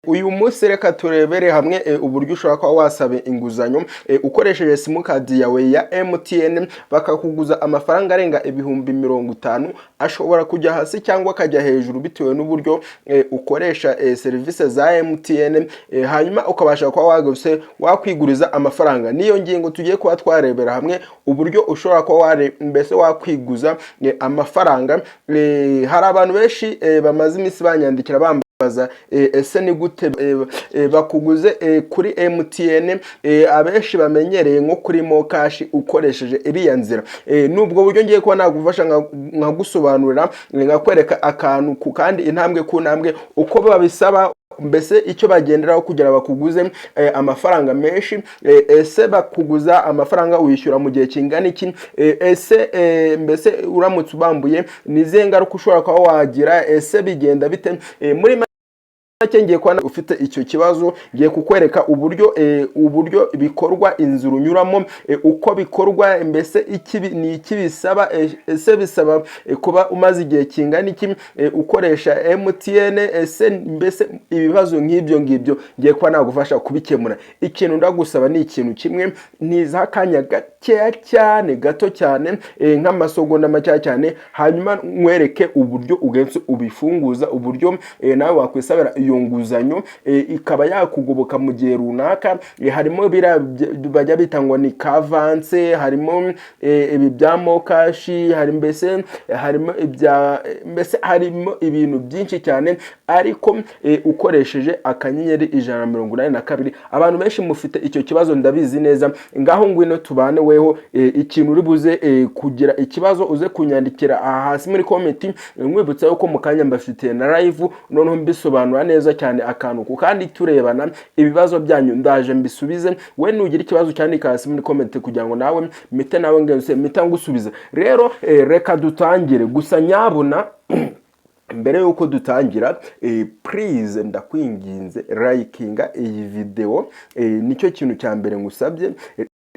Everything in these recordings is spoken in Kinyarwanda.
Uyu munsi reka turebere hamwe uburyo ushobora kuba wasaba inguzanyo ukoresheje simukadi yawe ya MTN, bakakuguza amafaranga arenga 50,000. Ashobora kujya hasi cyangwa akajya hejuru bitewe n'uburyo ukoresha serivisi za MTN, hanyuma ukabasha kuba waguse wakwiguriza amafaranga. Niyo ngingo tugiye kuba twarebera hamwe, uburyo ushobora kuba mbese wakwiguza amafaranga. Hari abantu benshi bamaze iminsi banyandikira bambaza: "Ese ni gute bakuguze kuri MTN?" Abenshi bamenyereye nko kuri MoKash ukoresheje iriya nzira. Nubwo buryo ngiye kuba nagufasha nkagusobanurira, nkakwereka akantu ku kandi, intambwe ku ntambwe, uko babisaba, mbese icyo bagenderaho kugira bakuguze amafaranga menshi. Ese bakuguza amafaranga wishyura mu gihe kingana iki? Ese mbese uramutse ubambuye, ni izihe ngaruka ushobora kuba wagira? Ese bigenda bite? Muri make, ngiye kuba ufite icyo kibazo, ngiye kukwereka uburyo bikorwa, inzira unyuramo, uko bikorwa, mbese iki ni iki bisaba. Ese bisaba kuba umaze igihe kingana iki ukoresha MTN? Ese mbese ibibazo nk'ibyo ngibyo ngiye kuba nagufasha kubikemura. Ikintu ndagusaba ni ikintu kimwe: niza akanya gakeya cyane, gato cyane, nk'amasegonda makeya cyane, hanyuma nkwereke uburyo ugenze ubifunguza, uburyo nawe wakwisabira iyo nguzanyo, ikaba yakugoboka mu gihe runaka. Harimo biriya bajya bita ngo ni ka avance, harimo ibi bya MoKash, hari mbese harimo ibya mbese harimo ibintu byinshi cyane, ariko ukoresheje *182. Abantu benshi mufite icyo kibazo, ndabizi neza. Ngaho ngwino tubane. Weho ikintu uri buze kugira ikibazo, uze kunyandikira aha hasi muri comment. Nkwibutsa yuko mu kanya mbafitiye na live, noneho mbisobanura neza cyane akantu ku kandi, turebana. Ibibazo byanyu ndaje mbisubize. We nugira ikibazo, cyandika hasi muri comment kugira ngo nawe mpite nawe ngenze mpita ngusubiza. Rero reka dutangire. Gusa nyabuna mbere yuko dutangira, please, ndakwinginze, likinga iyi video. Nicyo kintu cya mbere ngusabye.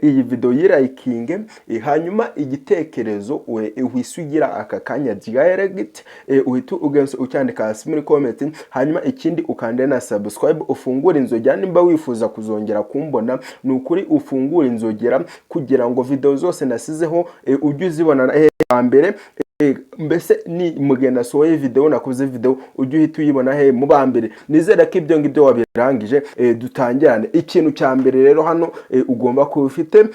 Iyi video yilikinge, hanyuma igitekerezo uhise ugira aka kanya direct, uhita ugenza ucyandika hasi muri comment. Hanyuma ikindi, ukande na subscribe, ufungure inzogera nimba wifuza kuzongera kumbona. Ni ukuri, ufungure inzogera kugira ngo video zose nasizeho ujye uzibona mbere. Mbese ni mugihe nasohoye video, nakoze video, ujye uhita uyibona he mu ba mbere. Nizere ko ibyo ngibyo wabirangije. Dutangirane. Ikintu cya mbere rero hano ugomba kuba ufite,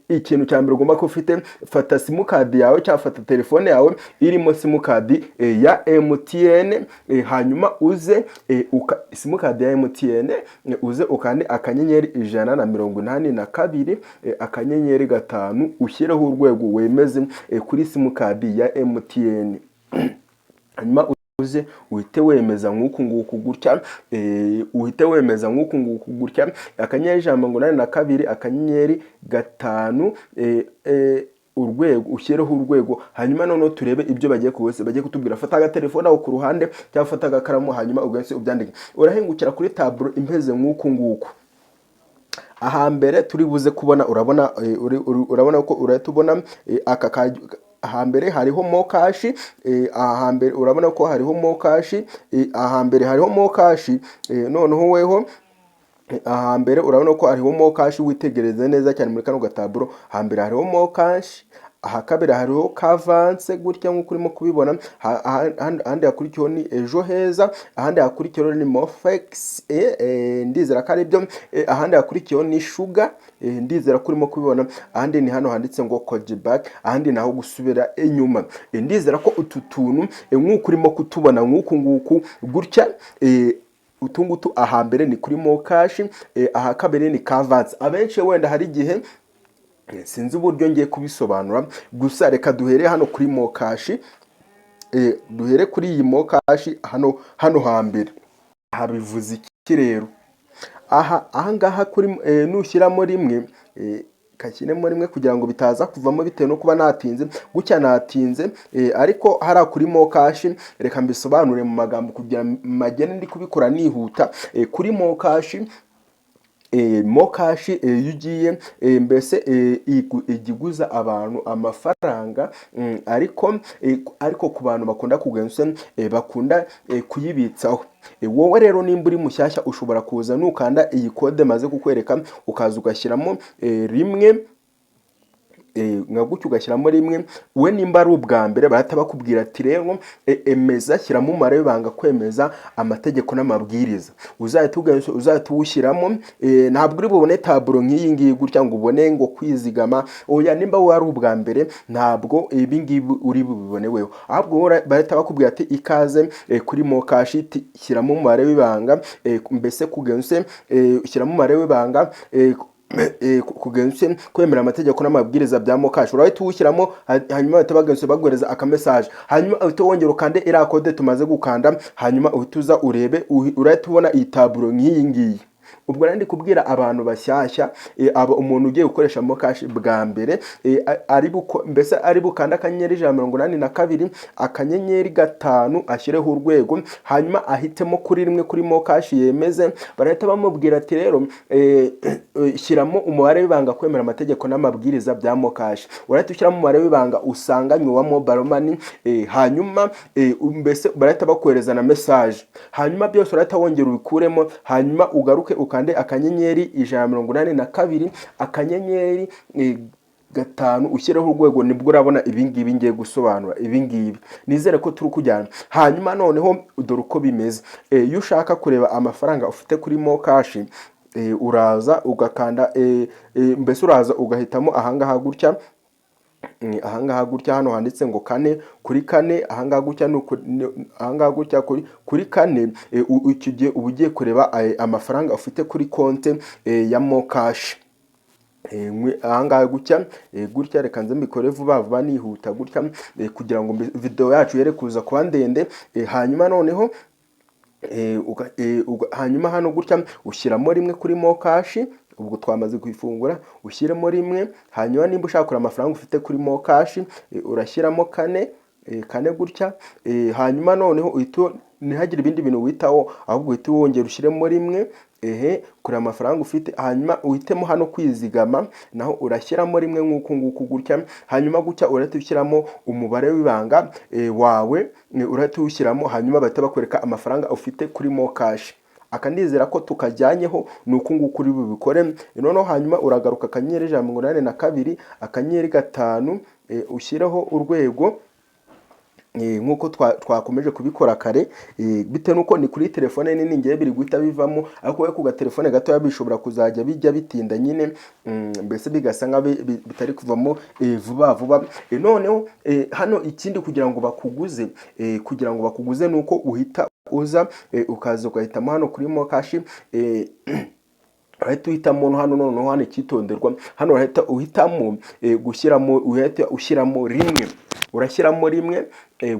ikintu cya mbere ugomba kuba ufite, fata simukadi yawe cyangwa fata telefone yawe irimo simukadi ya MTN, hanyuma uze simukadi ya MTN, uze ukande *182 *5, ushyireho urwego, wemeze kuri simukadi ya MTN. Hanyuma uze uhite wemeza nk'uku nguku gutya, uhite wemeza nk'uku nguku gutya, *182 *5 urwego, ushyireho urwego. Hanyuma noneho turebe ibyo bagiye kuwese bagiye kutubwira. Fata agatelefone aho ku ruhande cyangwa fata agakaramu, hanyuma ugahise ubyandike. Urahingukira kuri tableau imeze nk'uku nguku. Ahambere turi buze kubona, urabona urabona ko urahita ubona aka ahambere hariho MoKash. Ahambere urabona ko hariho MoKash. Ahambere hariho MoKash. Noneho weho ahambere urabona ko hariho MoKash. Witegereze neza cyane muri kano gataburo: hambere hariho MoKash, aha kabiri hariho ka avance gutya nk'uko urimo kubibona, ahandi hakurikiyeho ni Ejo Heza, ahandi hakurikiyeho ni MoFlex, ndizera ko ari byo, ahandi hakurikiyeho ni Shuga, ndizera ko urimo kubibona, ahandi ni hano handitse ngo Cogebanque, ahandi naho gusubira inyuma. Ndizera ko utu tuntu nk'uko urimo kutubona nk'uku nguku gutya, utu ngutu, ahambere ni kuri MoKash, aha kabiri ni ka avance. Abenshi wenda hari igihe sinzi uburyo ngiye kubisobanura, gusa reka duhere hano kuri MoKash, duhere kuri iyi MoKash hano hambere. Aha bivuze iki rero? Aha ahangaha kuri nushyiramo rimwe, kashyiremo rimwe kugira ngo bitaza kuvamo bitewe no kuba natinze gutya, natinze, ariko hariya kuri MoKash, reka mbisobanure mu magambo kugira magene ndi kubikora nihuta. Kuri MoKash MoKash, iyo ugiye, mbese ijya iguza abantu amafaranga, ariko ku bantu bakunda kugenza, bakunda kuyibitsaho. Wowe rero nimba uri mushyashya, ushobora kuza nukanda iyi kode maze kukwereka, ukaza ugashyiramo rimwe, nka gutyo ugashyiramo rimwe. We nimba ari ubwa mbere, bahita bakubwira ati: "Rero emeza, shyiramo umubare w'ibanga kwemeza amategeko n'amabwiriza." Uzahita uwushyiramo. Ntabwo uri bubone taburo nk'iyi ngiyi gutya ngo ubone ngo kwizigama. Oya, nimba wowe ari ubwa mbere, ntabwo ibi ngibi uri bubiboneweho, ahubwo wowe bahita bakubwira ati: "Ikaze kuri MoKash, shyiramo umubare w'ibanga." Mbese kugenze shyiramo umubare w'ibanga kugenze kwemera amategeko n'amabwiriza bya MoKash, urahita uwushyiramo. Hanyuma bahita bagenze baguhereza akamesaje, hanyuma uhita wongera ukande iriya kode tumaze gukanda, hanyuma uhita uza urebe, urahita ubona iyi taburo nk'iyi ngiyi. Ubwo rero ndi kubwira abantu bashyashya, aba umuntu ugiye gukoresha MoKash bwa mbere, mbese ari bukanda *182 *5, ashyireho urwego, hanyuma ahitemo kuri rimwe kuri MoKash, yemeze. Barahita bamubwira ati: "Rero shyiramo umubare w'ibanga kwemera amategeko n'amabwiriza bya MoKash." Urahita ushyiramo umubare w'ibanga usanganywe wa mobile money, hanyuma mbese barahita bakohereza na message. Hanyuma byose urahita wongera ubikuremo, hanyuma ugaruke ukande *182 *5, ushyireho urwego, nibwo urabona ibingibi ngiye gusobanura ibingibi. Nizere ko turi kujyana. Hanyuma noneho dore uko bimeze. Iyo ushaka kureba amafaranga ufite kuri MoKash, uraza ugakanda, mbese uraza ugahitamo ahangaha gutya, ahangaha gutya, hano handitse ngo kane kuri kane, ahangaha gutya, ahangaha gutya kuri kane. Icyo gihe uba ugiye kureba amafaranga ufite kuri konte ya MoKash. Ahangaha gutya, gutya. Reka nze mbikore vuba vuba nihuta gutya, kugira ngo video yacu yere kuza kuba ndende. Hanyuma noneho hanyuma hano gutya ushyiramo rimwe kuri MoKash. Ubwo twamaze kuyifungura, ushyiremo rimwe. Hanyuma nimba ushaka kureba amafaranga ufite kuri MoKash, urashyiramo kane, kane gutya. Hanyuma noneho uhita, ntihagire ibindi bintu witaho, ahubwo uhite wongera ushyiremo rimwe, ehe, kureba amafaranga ufite. Hanyuma uhitemo hano kwizigama, naho urashyiramo rimwe nk'uku nguku gutya. Hanyuma gutya urahita ushyiramo umubare w'ibanga wawe, urahita uwushyiramo, hanyuma bahita bakwereka amafaranga ufite kuri MoKash. Aka ndizera ko tukajyanyeho, ni uku nguku uri bubikore. Noneho hanyuma uragaruka *182 *5, ushyireho urwego, nk'uko twakomeje kubikora kare. Bitewe n'uko ni kuri telefone nini, ngewe biri guhita bivamo, ariko wowe ku gatelefone gatoya bishobora kuzajya bijya bitinda nyine, mbese bigasa nka bitari kuvamo vuba vuba. Noneho hano ikindi, kugira ngo bakuguze ni uko uhita uza, ukaza ugahitamo hano kuri MoKash. Urahita uhitamo hano. Noneho hano icyitonderwa, hano urahita uhitamo gushyiramo, uhita ushyiramo rimwe, urashyiramo rimwe,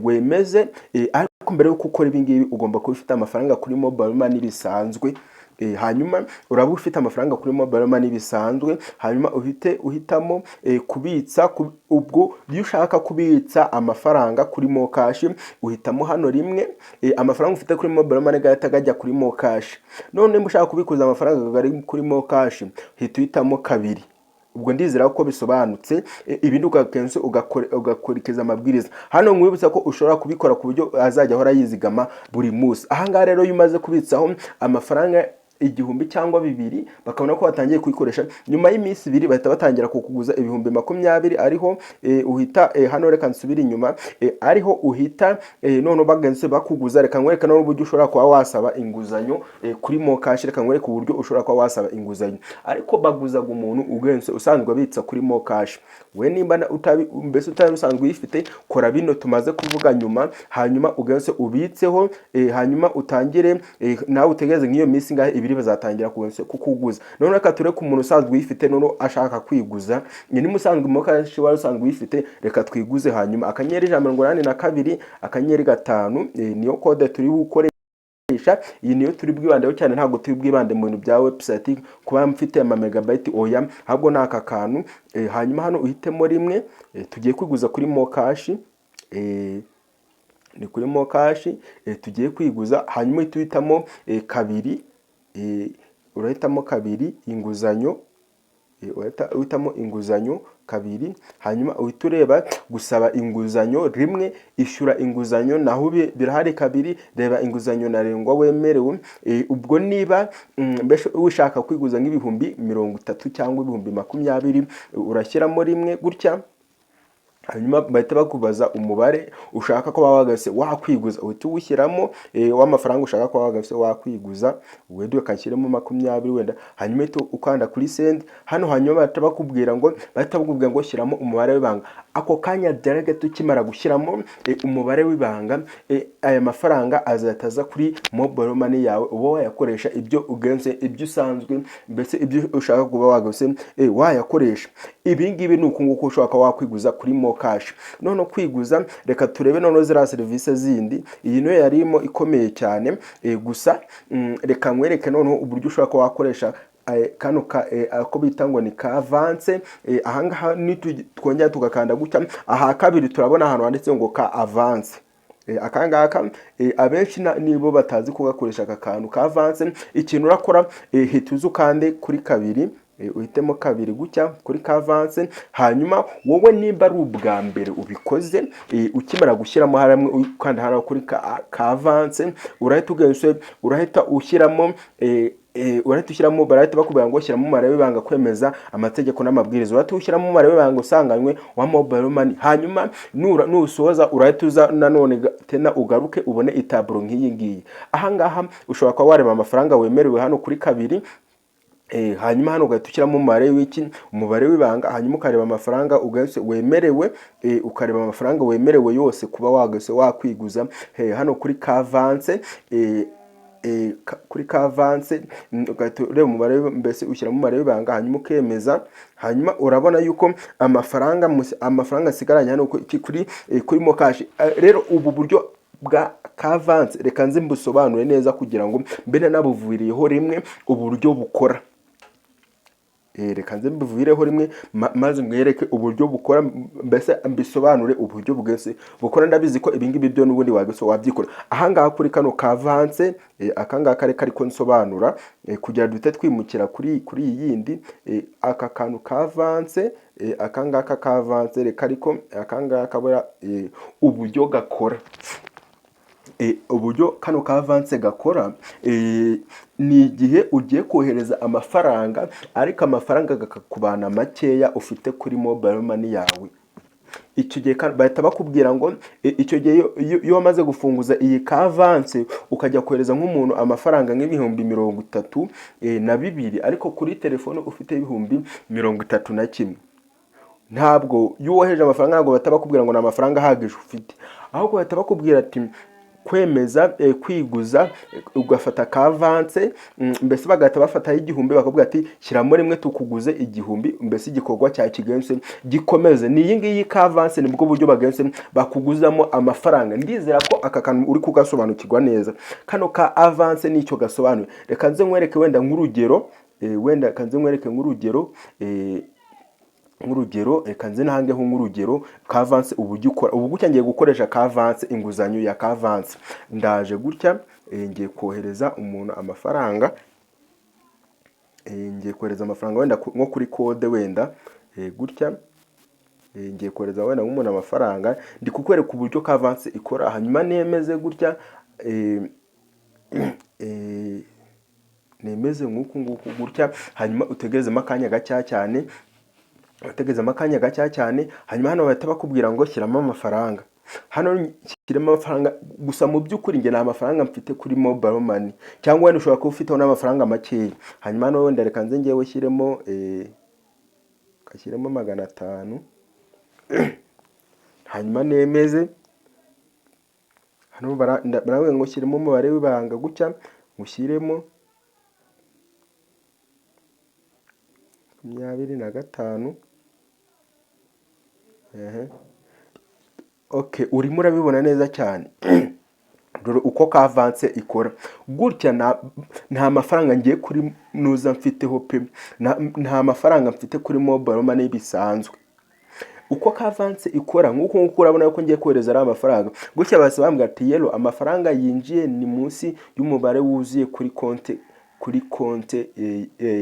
wemeze. Ariko mbere yuko ukora ibi ngibi, ugomba kuba ufite amafaranga kuri mobile money bisanzwe. Hanyuma uraba ufite amafaranga kuri mobile money bisanzwe, hanyuma uhite uhitamo kubitsa. Ubwo iyo ushaka kubitsa amafaranga kuri MoKash, uhitamo hano rimwe. Amafaranga ufite kuri mobile money gahita gajya kuri MoKash. None nimba ushaka kubikuza amafaranga ari kuri MoKash, uhita uhitamo kabiri. Ubwo ndizera ko bisobanutse. Ibindi ugakenshi ugakurikiza amabwiriza. Hano nkwibutsa ko ushobora kubikora ku buryo azajya ahora yizigama buri munsi. Ahangaha rero, iyo umaze kubitsaho amafaranga 1000 cyangwa 2000, bakabona ko watangiye kuyikoresha, nyuma y'iminsi 2 bahita batangira kukuguza 20,000. Ariho uhita, hano reka nsubire inyuma, ariho uhita none bagenze bakuguza. Reka nkwereke none uburyo ushobora kuba wasaba inguzanyo kuri MoKash. Reka nkwereke uburyo ushobora kuba wasaba inguzanyo, ariko baguzaga umuntu ugenze usanzwe abitsa kuri MoKash. We nimba utabi, mbese utari usanzwe uyifite, kora bino tumaze kuvuga nyuma, hanyuma ugenze ubitseho, hanyuma utangire nawe utegereze nk'iyo minsi ingahe, 2, bazatangira kukuguza. None reka tureke umuntu usanzwe uyifite none ashaka kwiguza. Niba usanzwe MoKash wari usanzwe uyifite, reka twiguze. Hanyuma *182 *5, niyo kode turi bukoresha. Iyi niyo turi bwibandeho cyane, ntabwo turi bwibande mu bintu bya website kuba mfite ama megabyte, oya, ahubwo ni aka kantu. Hanyuma hano uhitemo rimwe. Tugiye kwiguza kuri MoKash, ni kuri MoKash tugiye kwiguza. Hanyuma uhite uhitamo kabiri. Urahitamo kabiri, inguzanyo. Urahita uhitamo inguzanyo kabiri, hanyuma uhita ureba gusaba inguzanyo rimwe, ishyura inguzanyo naho birahari kabiri, reba inguzanyo ntarengwa wemerewe. Ubwo niba mbese ushaka kwiguza nk'ibihumbi 30 cyangwa 20,000, urashyiramo rimwe gutya, hanyuma bahita bakubaza umubare ushaka ko wagase wakwiguza, uhita uwushyiramo w'amafaranga ushaka ko wagase wakwiguza. Wenda ukashyiramo 20 wenda, hanyuma uhita ukanda kuri send hano. Hanyuma bahita bakubwira ngo shyiramo umubare w'ibanga. Ako kanya direct ukimara gushyiramo umubare w'ibanga, aya mafaranga azahita aza kuri mobile money yawe, uba wayakoresha ibyo ugenze, ibyo usanzwe, mbese ibyo ushaka kuba wagase wayakoresha. Ibi ngibi ni uku nguku ushobora kuba wakwiguza kuri MoKash. None kwiguza, reka turebe noneho ziriya serivisi zindi. Iyi niyo yarimo ikomeye cyane. Gusa reka nkwereke noneho uburyo ushobora kuba wakoresha kano ka ako bita ngo ni ka avance. Ahangaha twongera tugakanda gutya aha kabiri, turabona ahantu handitse ngo ka avance. Aka ngaka abenshi nibo batazi kugakoresha, aka kantu ka avance. Ikintu urakora, hita uza ukande kuri kabiri, uhitemo kabiri gutya kuri ka avance. Hanyuma wowe nimba ari ubwa mbere ubikoze, ukimara gushyiramo hamwe ukanda hariya kuri ka avance, urahita ugenze urahita ushyiramo urahita ushyiramo, barahita bakubwira ngo shyiramo umubare w'ibanga kwemeza amategeko n'amabwiriza. Urahita ushyiramo umubare w'ibanga usanganywe wa mobile money. Hanyuma nusoza urahita uza nanone tena ugaruke ubone itaburo nk'iyi ngiyi. Ahangaha ushobora kuba wareba amafaranga wemerewe hano kuri kabiri. Hanyuma hano ugahita ushyiramo umubare w'iki, umubare w'ibanga, hanyuma ukareba amafaranga ugahise wemerewe, ukareba amafaranga wemerewe yose kuba wagase wakwiguza. Hano kuri ka avance, kuri ka avance, ugahita ureba umubare, mbese ushyiramo umubare w'ibanga, hanyuma ukemeza. Hanyuma urabona yuko amafaranga asigaranye hano kuri MoKash. Rero ubu buryo bwa ka avance reka nze mbusobanure neza kugira ngo mbe nabuviriyeho rimwe uburyo bukora. Reka nze mbivugireho rimwe maze mwereke uburyo bukora, mbese mbisobanure uburyo bwese bukora. Ndabizi ko ibingibi byo n'ubundi wabise wabyikora. Ahangaha kuri kano ka avance, akangaka reka ariko nsobanura, kugira duhite twimukira kuri iyi yindi. Aka kantu ka avance, akangaka ka avance, reka ariko akangaka buriya uburyo gakora, uburyo kano ka avance gakora, ni igihe ugiye kohereza amafaranga ariko amafaranga akakubana makeya ufite kuri mobile money yawe. Icyo gihe bahita bakubwira ngo icyo gihe iyo wamaze gufunguza iyi ka avance, ukajya kohereza nk'umuntu amafaranga nk'ibihumbi 32 ariko kuri telefone ufite 31,000, ntabwo iyo wohereje amafaranga ntabwo bahita bakubwira ngo ni amafaranga ahagije ufite, ahubwo bahita bakubwira ati kwemeza kwiguza, ugafata ka avance, mbese bagahita bafataho 1000, bakavuga ati shyiramo rimwe tukuguze 1000, mbese igikorwa cya kigenze gikomeze. Ni iyi ngiyi ka avance, nibwo buryo bagenze bakuguzamo amafaranga. Ndizera ko aka kantu uri kugasobanukirwa neza. Kano ka avance nicyo gasobanuye. Reka nze nkwereke wenda nk'urugero, wenda kanze nkwereke nk'urugero, nk'urugero, reka nze ntangeho nk'urugero ka avance uburyo ukora. Ubu gutya ngiye gukoresha ka avance, inguzanyo ya ka avance. Ndaje gutya, ngiye kohereza umuntu amafaranga, ngiye kohereza amafaranga wenda nko kuri code wenda, gutya, ngiye kohereza wenda nk'umuntu amafaranga, ndi kukwereka uburyo ka avance ikora. Hanyuma nemeze gutya, nemeze nk'uku nguku gutya, hanyuma utegerezemo akanya gacya cyane, utegerezamo akanya gacya cyane. Hanyuma hano bahita bakubwira ngo shyiramo amafaranga. Hano shyiramo amafaranga gusa, mu by'ukuri njye nta mafaranga mfite kuri mobile money, cyangwa wenda ushobora kuba ufiteho n'amafaranga makeya. Hanyuma hano wenda reka nze ngewe shyiremo, gashyiremo 500, hanyuma nemeze. Hano barambwira ngo shyiremo umubare w'ibanga gutya, ushyiremo 25. Ehe. Okay, urimo urabibona neza cyane. Dore uko ka avance ikora gutya. Nta mafaranga ngiye kuri nuza mfiteho pe, nta mafaranga mfite kuri mobile money bisanzwe. Uko ka avance ikora nk'uko nguko, urabona ko ngiye kohereza ari amafaranga gutya, bahise bambwira ati yero amafaranga yinjiye ni munsi y'umubare wuzuye kuri konti. kuri konte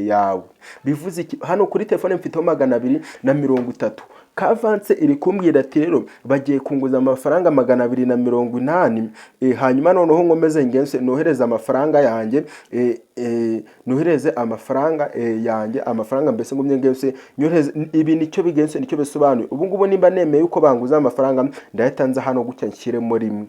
yawe. Bivuze iki? Hano kuri telefone mfiteho 230. Ka avance iri kumbwira ati rero bagiye kunguza amafaranga 280, hanyuma noneho nkomeze ngense nohereze amafaranga yanjye, nohereze amafaranga yanjye, amafaranga mbese ngumye ngense nyohereze. Ibi nicyo bigense, nicyo bisobanuye. Ubu ngubu nimba nemeye yuko banguza amafaranga, ndahita nza hano gutya nshyiremo rimwe,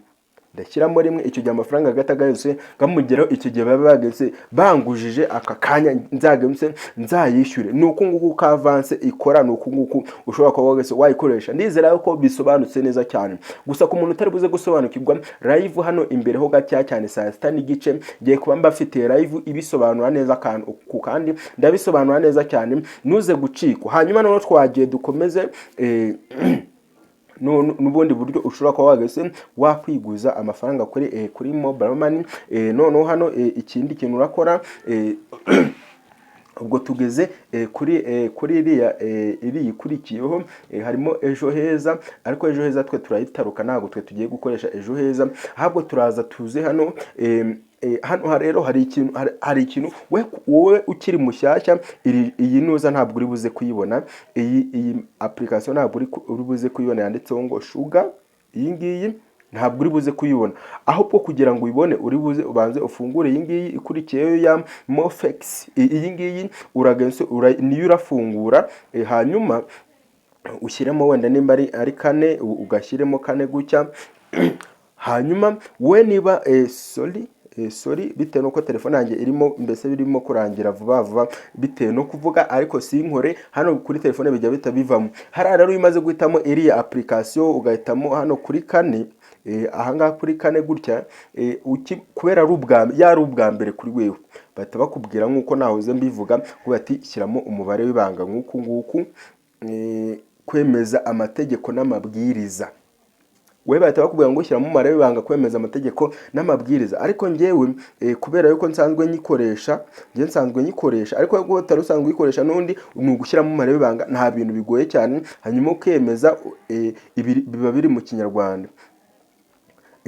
ndashyiramo rimwe. Icyo gihe amafaranga agahita gahise gamugeraho. Icyo gihe baba bageze bangujije aka kanya, nzagemse nzayishyure. Ni uku nguku ka avance ikora, ni uku nguku ushobora kuba wese wayikoresha. Ndizera ko bisobanutse neza cyane. Gusa ku muntu utari buze gusobanukirwa, live hano imbere ho gakeya cyane saa 6:30 ngiye kuba mbafitiye live ibisobanura neza akantu ku kandi, ndabisobanura neza cyane, ntuze gucikwa. Hanyuma noneho twagiye dukomeze n'ubundi buryo ushobora kuba wageze wakwiguza amafaranga kuri mobile money. Noneho hano ikindi kintu urakora, ubwo tugeze kuri iriya iriya ikurikiyeho, harimo Ejo Heza, ariko Ejo Heza twe turayitaruka, ntabwo twe tugiye gukoresha Ejo Heza. Ahubwo turaza tuze hano. Hano rero hari ikintu wowe ukiri mushyashya, iyi nuza ntabwo uri buze kuyibona. Iyi application ntabwo uri buze kuyibona yanditseho ngo Shuga. Iyi ngiyi ntabwo uri buze kuyibona. Ahubwo kugira ngo uyibone, uri buze ubanze ufungure iyi ngiyi ikurikiyeyo ya MoFlex. Iyi ngiyi uragense niyo urafungura, hanyuma ushyiremo wenda nimba ari kane, ugashyiremo kane gutya. Hanyuma we niba sorry, bitewe n'uko telefone yanjye irimo mbese birimo kurangira vuba vuba bitewe no kuvuga ariko sinkore hano kuri telefone, bijya bihita bivamo hariya. Rero iyo umaze guhitamo iriya application, ugahitamo hano kuri kane, ahangaha kuri kane gutya, kubera ari ubwa yari ubwa mbere kuri wewe, bahita bakubwira nk'uko nahoze mbivuga ngo bati shyiramo umubare w'ibanga nk'uku nguku, kwemeza amategeko n'amabwiriza. We bahita bakubwira ngo shyiramo umubare w'ibanga, kwemeza amategeko n'amabwiriza. Ariko njyewe kubera yuko nsanzwe nyikoresha, njye nsanzwe nyikoresha, ariko wowe utari usanzwe uyikoresha, n'undi ni ugushyiramo umubare w'ibanga, nta bintu bigoye cyane, hanyuma ukemeza. Ibi biba biri mu Kinyarwanda.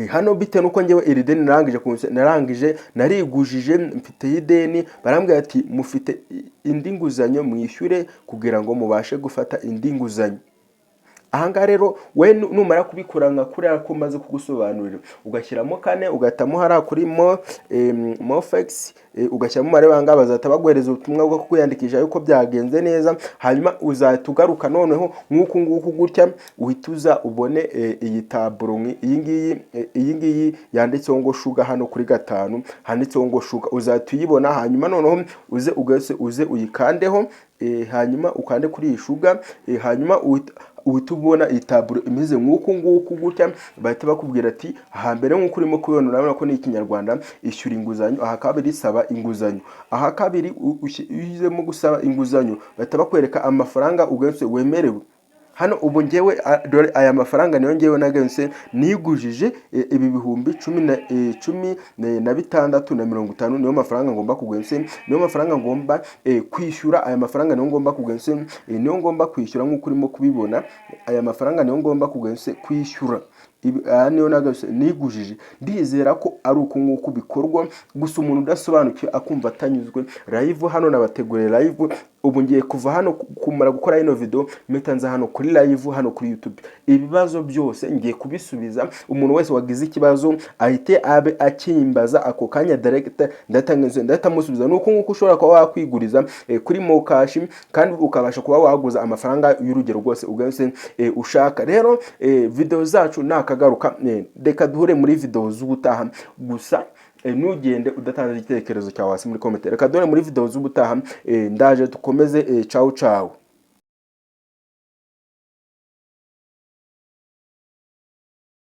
Hano bitewe n'uko njyewe iri deni narangije narangije narigujije, mfiteho ideni, barambwira ati mufite indi nguzanyo, mwishyure kugira ngo mubashe gufata indi nguzanyo. Ahangaha rero we numara kubikora nka kuriya ko umaze kugusobanurira, ugashyiramo kane, ugahitamo hariya kuri MoFlex, ugashyiramo umubare w'ibanga, bazahita baguhereza ubutumwa bwo kwiyandikisha yuko byagenze neza. Hanyuma uzahita ugaruka noneho nk'uku nguku gutya, uhita uza ubone iyi taburo iyi ngiyi, iyi ngiyi yanditseho ngo Shuga. Hano kuri gatanu handitseho ngo Shuga, uzahita uyibona. Hanyuma noneho uze ugase uze uyikandeho, hanyuma ukande kuri iyi Shuga, hanyuma uhita ubona iyi taburo imeze nk'uku nguku gutya. Bahita bakubwira ati hambere nk'uko urimo kubibona, urabona ko ni Ikinyarwanda: ishyura inguzanyo. Aha kabiri, saba inguzanyo. Aha kabiri, iyo ushyizemo gusaba inguzanyo, bahita bakwereka amafaranga ugenze wemerewe. Hano ubu ngewe dore aya mafaranga niyo ngewe nagenze nigujije, ibi bihumbi cumi na bitandatu na mirongo itanu niyo mafaranga ngomba kugense, niyo mafaranga ngomba kwishyura. Aya mafaranga niyo ngomba kugense, niyo ngomba kwishyura nk'uko urimo kubibona. Aya mafaranga niyo ngomba kugense kwishyura. Aya niyo nagense nigujije. Ndizera ko ari uku nguku bikorwa. Gusa umuntu udasobanukiwe akumva atanyuzwe, live hano nabateguriye live. Ubu ngiye kuva hano kumara gukora ino video, mpita nza hano kuri live hano kuri YouTube. Ibibazo byose ngiye kubisubiza. Umuntu wese wagize ikibazo ahite abe akimbaza ako kanya direct, ndahita musubiza. Ni uku nguku ushobora kuba wakwiguriza kuri MoKash kandi ukabasha kuba waguza amafaranga y'urugero rwose ugase ushaka. Rero video zacu nakagaruka, reka duhure muri video z'ubutaha. Gusa ntugende udatanze igitekerezo cyawe hasi muri comment. Reka duhure muri video z'ubutaha, ndaje dukomeze. Ciao ciao.